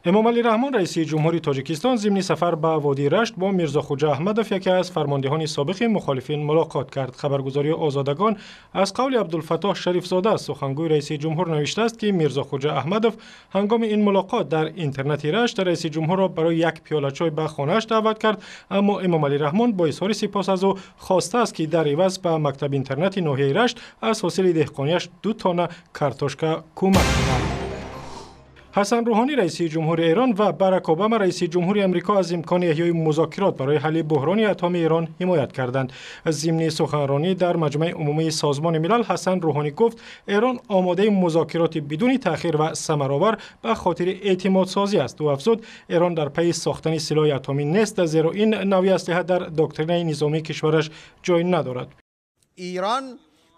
Эмомалӣ Раҳмон, раиси ҷумҳури Тоҷикистон, зимни сафар ба водии Рашт бо Мирзохуҷа Аҳмадов, яке аз фармондеҳони собиқи мухолифин, мулоқот кард. Хабаргузории Озодагон аз қавли Абдулфаттоҳ Шарифзода, сухангӯи раиси ҷумҳур, навиштааст, ки Мирзохуҷа Аҳмадов ҳангоми ин мулоқот дар интернати Рашт раиси ҷумҳурро барои як пиёла чой ба хонааш даъват кард, аммо Эмомалӣ Раҳмон бо изҳори сипос аз ӯ хостааст, ки дар иваз ба мактаби интернати ноҳияи Рашт аз ҳосили деҳқониаш 2 тонна картошка кӯмак кунад. Ҳасан Рӯҳонӣ, раиси ҷумҳури Эрон, ва Барак Обама, раиси ҷумҳури Амрико, аз имкони эҳёи музокирот барои ҳалли буҳрони атомии Эрон ҳимоят карданд. Зимни суханронӣ дар Маҷмаи умумии Созмони Милал Ҳасан Рӯҳонӣ гуфт, Эрон омодаи музокироти бидуни таъхир ва самаровар ба хотири эътимодсозӣ аст. Ӯ афзуд, Эрон дар пайи сохтани силоҳи атомӣ нест, зеро ин навъи аслиҳа дар доктринаи низомии кишвараш ҷой надорад. ایران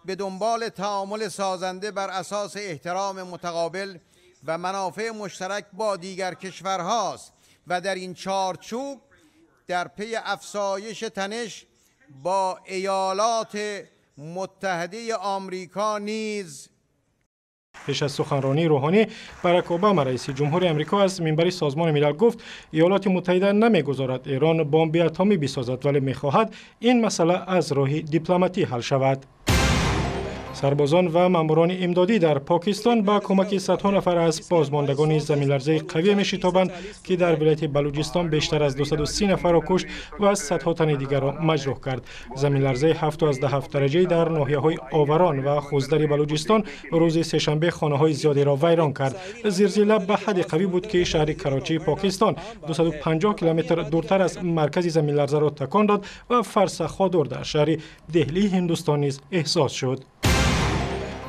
به دنبال تعامل سازنده بر اساس احترام متقابل و منافع مشترک با دیگر کشورهاست و در این چارچوب در پی افزایش تنش با ایالات متحده آمریکا نیز Пеш аз суханронии Рӯҳонӣ Барак Обама, раиси ҷумҳури Амрико, аз минбари Созмони Милал гуфт, Иёлоти Муттаҳида намегузорад Эрон бомби атомӣ бисозад, вале мехоҳад ин масъала аз роҳи дипломатӣ ҳал шавад. Сарбозон ва маъмурони имдодӣ дар Покистон ба кӯмаки садҳо нафар аз бозмондагони заминларзаи қавие мешитобанд, ки дар вилояти Балуҷистон бештар аз 230 нафарро кушт ва садҳо тани дигарро маҷрӯҳ кард. Заминларзаи 7,7 дараҷаи дар ноҳияҳои Оварон ва Хуздари Балуҷистон рӯзи сешанбе хонаҳои зиёдеро вайрон кард. Зилзила ба ҳадде қавӣ буд, ки шаҳри Карочии Покистон, 250 километр дуртар аз маркази заминларзаро такон дод ва фарсахҳо дур дар шаҳри Деҳлии Ҳиндустон низ эҳсос шуд.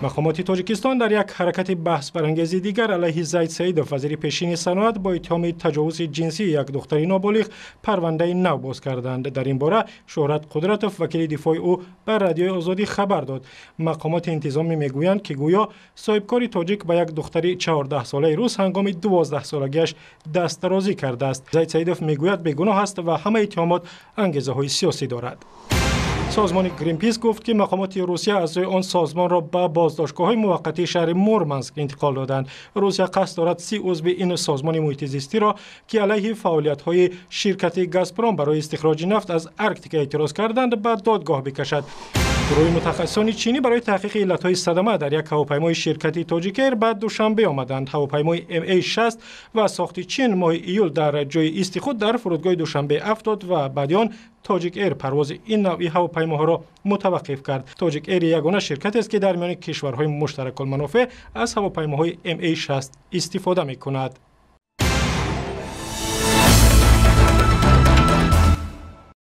Мақомоти Тоҷикистон дар як ҳаракати баҳсбарангези дигар алайҳи Зайд Саидов, вазири пешини саноат, бо иттиҳоми таҷовузи ҷинсии як духтари ноболиғ парвандаи нав боз карданд. Дар ин бора Шӯҳрат Қудратов, вакили дифои ӯ, ба Радиои Озодӣ хабар дод. Мақомоти интизомӣ мегӯянд, ки гӯё соҳибкори тоҷик ба як духтари 14-солаи рус ҳангоми 12-солагиаш дастдарозӣ кардааст. Зайд Саидов мегӯяд, бегуноҳ аст ва ҳама иттиҳомот ангезаҳои сиёсӣ дорад. Созмони Гринпис гуфт, ки мақомоти Русия аъзои он созмонро ба боздоштгоҳҳои муваққатии шаҳри Мурманск интиқол доданд. Русия қасд дорад 30 узви ин созмони муҳити зистиро, ки алайҳи фаъолиятҳои ширкати Газпром барои истихроҷи нафт аз Арктика эътироз карданд, ба додгоҳ бикашад. Гурӯҳи мутахассисони чинӣ барои таҳқиқи иллатҳои садама дар як ҳавопаймои ширкати Тоҷикэйр ба Душанбе омаданд. Ҳавопаймои МА-60 ва сохти Чин моҳи июл дар ҷои исти худ дар фурудгоҳи Душанбе афтод ва баъди он Тоҷик Эйр парвози ин навъи ҳавопаймоҳоро мутаваққиф кард. Тоҷик Эйр ягона ширкатест, ки дар миёни кишварҳои муштаракулманофеъ аз ҳавопаймоҳои МА-60 истифода мекунад.